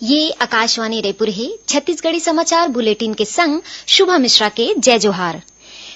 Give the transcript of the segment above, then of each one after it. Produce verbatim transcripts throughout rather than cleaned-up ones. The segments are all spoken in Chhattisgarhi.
ये आकाशवाणी रायपुर हे। छत्तीसगढ़ी समाचार बुलेटिन के संग शुभा मिश्रा के जय जोहार।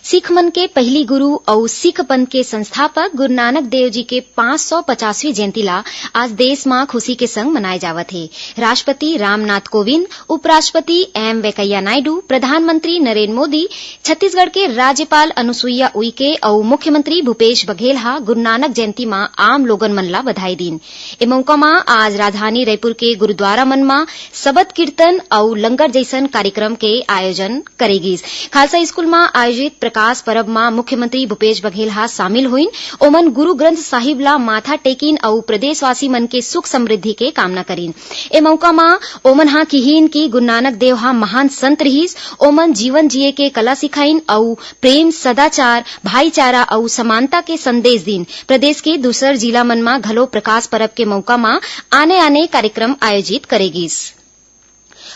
सिख मन के पहिली गुरु अउ सिख पंथ के संस्थापक गुरु नानक देव जी के पाँच सौ पचासवीं जयंती ला आज देश म खुशी के संग मनाए जावत हे। राष्ट्रपति रामनाथ कोविंद, उपराष्ट्रपति एम वेंकैया नायडू, प्रधानमंत्री नरेंद्र मोदी, छत्तीसगढ़ के राज्यपाल अनुसुईया उइके अउ मुख्यमंत्री भूपेश बघेल ह गुरु नानक जयंती म आम लोगन मन ला बधाई दीन। ए मउका म आज राजधानी रायपुर के गुरुद्वारा मन म सबद कीर्तन अउ लंगर जइसन कार्यक्रम के आयोजन करे गीस। खालसा स्कूल म आयोजित प्रकाश परब म मुख्यमंत्री भूपेश बघेल ह शामिल होइन। ओमन गुरु ग्रंथ साहिब ला माथा टेकिन अउ प्रदेशवासी मन के सुख समृद्धि के कामना करिन। ए मउका म ओमन ह किहीन कि गुरु नानक देव ह महान संत रिहिस। ओमन जीवन जिए के कला सिखाइन अउ प्रेम, सदाचार, भाईचारा अउ समानता के संदेश दीन। प्रदेश के दूसर जिला मन म घलो प्रकाश परब के मउका म आने-आने कार्यक्रम आयोजित करे गीस।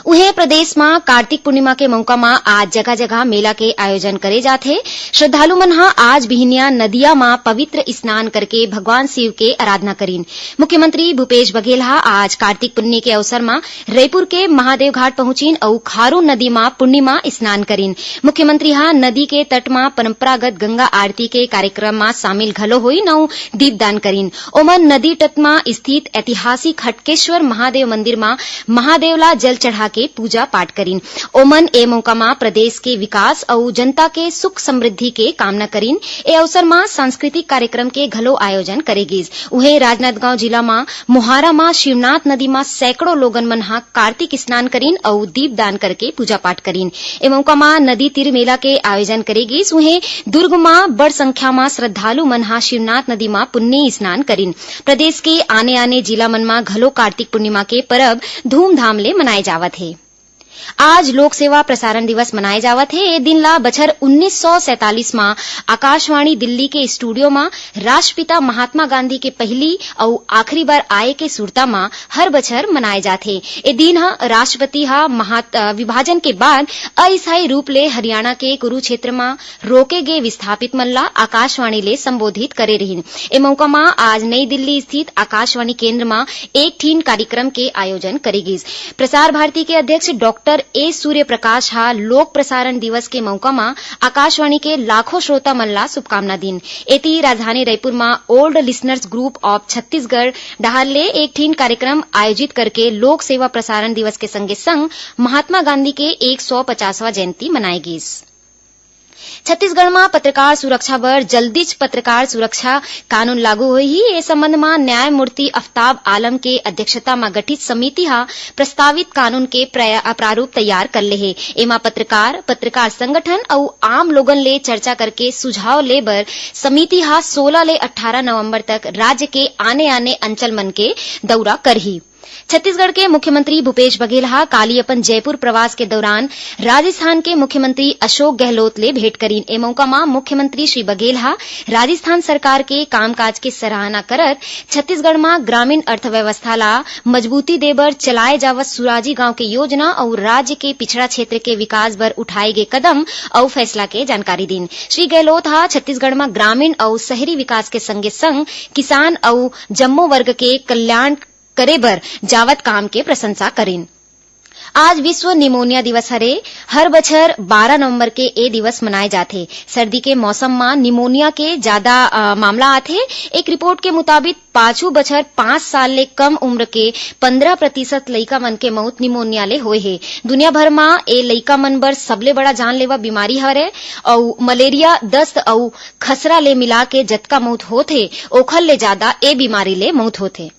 उहें, प्रदेश म कार्तिक पूर्णिमा के मउका म आज जगह-जगह मेला के आयोजन करे जात हे। श्रद्धालु मन ह आज बिहनिया नदिया म पवित्र स्नान करके भगवान शिव के आराधना करिन। मुख्यमंत्री भूपेश बघेल ह आज कार्तिक पुन्नी के अवसर म रईपुर के महादेव घाट पहुंचिन अउ खारून नदी म पूर्णिमा स्नान करिन। मुख्यमंत्री ह नदी के तट म परंपरागत गंगा आरती के कार्यक्रम म शामिल घलो होइन अउ दीपदान करिन। ओमन नदी तट म स्थित ऐतिहासिक हटकेश्वर महादेव मंदिर म महादेव ला जल चढ़ा के पूजा पाठ करिन। ओमन ए मौका म प्रदेश के विकास अउ जनता के सुख समृद्धि के कामना करिन। ए अवसर म सांस्कृतिक कार्यक्रम के घलो आयोजन करे गिस। उहें, राजनांदगांव जिला म मोहारा म शिवनाथ नदी म सैकड़ों लोगन मन ह कार्तिक स्नान करिन अउ दीपदान करके पूजा पाठ करिन। ए मौका म नदी तीर मेला के आयोजन करे गिस। उहें, दुर्ग म बड़ संख्या म श्रद्धालु मन ह शिवनाथ नदी म पुन्नी स्नान करिन। प्रदेश के आने-आने जिला मन म घलो कार्तिक पूर्णिमा के परब धूमधाम ले मनाए जावत हे। आज लोक सेवा प्रसारण दिवस मनाए जावत हे। ए दिन ला बछर उन्नीस सौ सैंतालीस म आकाशवाणी दिल्ली के स्टूडियो म राष्ट्रपिता महात्मा गांधी के पहिली अउ आखिरी बार आए के सुरता म हर बछर मनाए जाथे। ए दिन ह राष्ट्रपति ह महात-, अ, विभाजन के बाद अस्थायी रूप ले हरियाणा के कुरुक्षेत्र म रोके गे विस्थापित मन ला आकाशवाणी ले संबोधित करे रिहिन। ए मौका म आज नई दिल्ली स्थित आकाशवाणी केंद्र म एक ठिन कार्यक्रम के आयोजन करे गिस। प्रसार भारती के अध्यक्ष डॉक्टर ए सूर्य प्रकाश ह लोक प्रसारण दिवस के मौका म आकाशवाणी के लाखों श्रोता मन ला शुभकामना दीन। एती राजधानी रायपुर म Old Listeners Group of Chhattisgarh डहार ले एक ठिन कार्यक्रम आयोजित करके लोक सेवा प्रसारण दिवस के संगे संग महात्मा गांधी के एक सौ पचासवां जयंती मनाए गिस। छत्तीसगढ़ म पत्रकार सुरक्षा बर जल्दीच पत्रकार सुरक्षा कानून लागू होही। ए संबंध म न्यायमूर्ति अफताब आलम के अध्यक्षता म गठित समिति ह प्रस्तावित कानून के प्रया-, प्रारूप तैयार कर ले हे। एमा पत्रकार, पत्रकार संगठन अउ आम लोगन ले चर्चा करके सुझाव ले बर समिति ह सोलह ले अट्ठारह नवंबर तक राज्य के आने-आने अंचल मन के दौरा करही। छत्तीसगढ़ के मुख्यमंत्री भूपेश बघेल ह काली अपन जयपुर प्रवास के दौरान राजस्थान के मुख्यमंत्री अशोक गहलोत ले भेंट करिन। ए मौका म मुख्यमंत्री श्री बघेल ह राजस्थान सरकार के कामकाज के सराहना करत छत्तीसगढ़ म ग्रामीण अर्थव्यवस्था ला मजबूती दे बर चलाए जावत सुराजी गांव के योजना अउ राज्य के पिछड़ा क्षेत्र के विकास बर उठाए गे कदम अउ फैसला के जानकारी दीन। श्री गहलोत ह छत्तीसगढ़ म ग्रामीण अउ शहरी विकास के संगे-संग किसान अउ जम्मो वर्ग के कल्याण करे बर जावत काम के प्रशंसा करिन। आज विश्व निमोनिया दिवस हरे। हर बछर बारह नवंबर के ए दिवस मनाए जाथे। सर्दी के मौसम म निमोनिया के जादा, अ, मामला आथे। एक रिपोर्ट के मुताबिक, पाछू बछर पाँच साल ले कम उम्र के पन्द्रह प्रतिशत लइका मन के मउत निमोनिया ले होए हे। दुनिया भर म ए लइका मन बर सबले बड़ा जानलेवा बीमारी हरे अउ मलेरिया, दस्त अउ खसरा ले मिला के जतका मउत होत हे, ओखर ले जादा ए बीमारी ले मउत होत हे।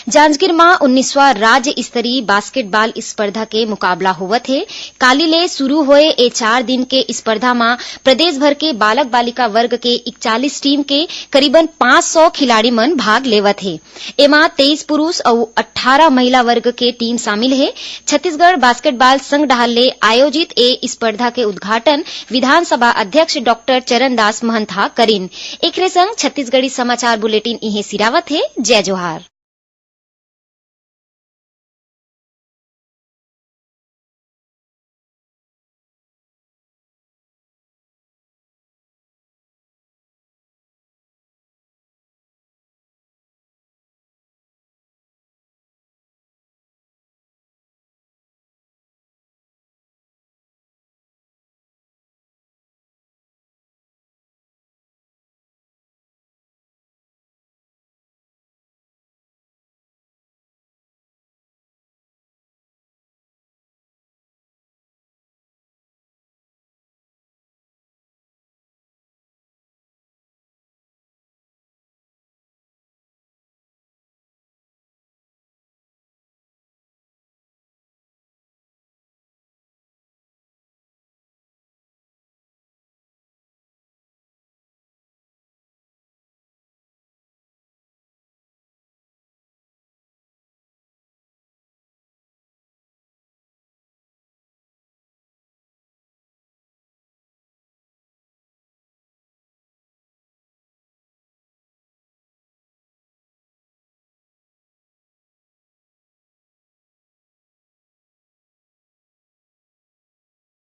जांजगीर म उन्नीसवां राज्य स्तरीय बास्केटबॉल स्पर्धा के मुकाबला होवत हे। काली ले शुरू होए ए चार दिन के स्पर्धा म प्रदेश भर के बालक बालिका वर्ग के इकतालीस टीम के करीबन पाँच सौ खिलाड़ी मन भाग लेवत हे। एमा तेईस पुरुष अउ अट्ठारह महिला वर्ग के टीम शामिल हे। छत्तीसगढ़ बास्केटबॉल संघ डहार ले आयोजित ए स्पर्धा के उद्घाटन विधानसभा अध्यक्ष डॉक्टर चरणदास महंत ह करिन। एखरे संग छत्तीसगढ़ी समाचार बुलेटिन इहें सिरावत हे। जय जोहार।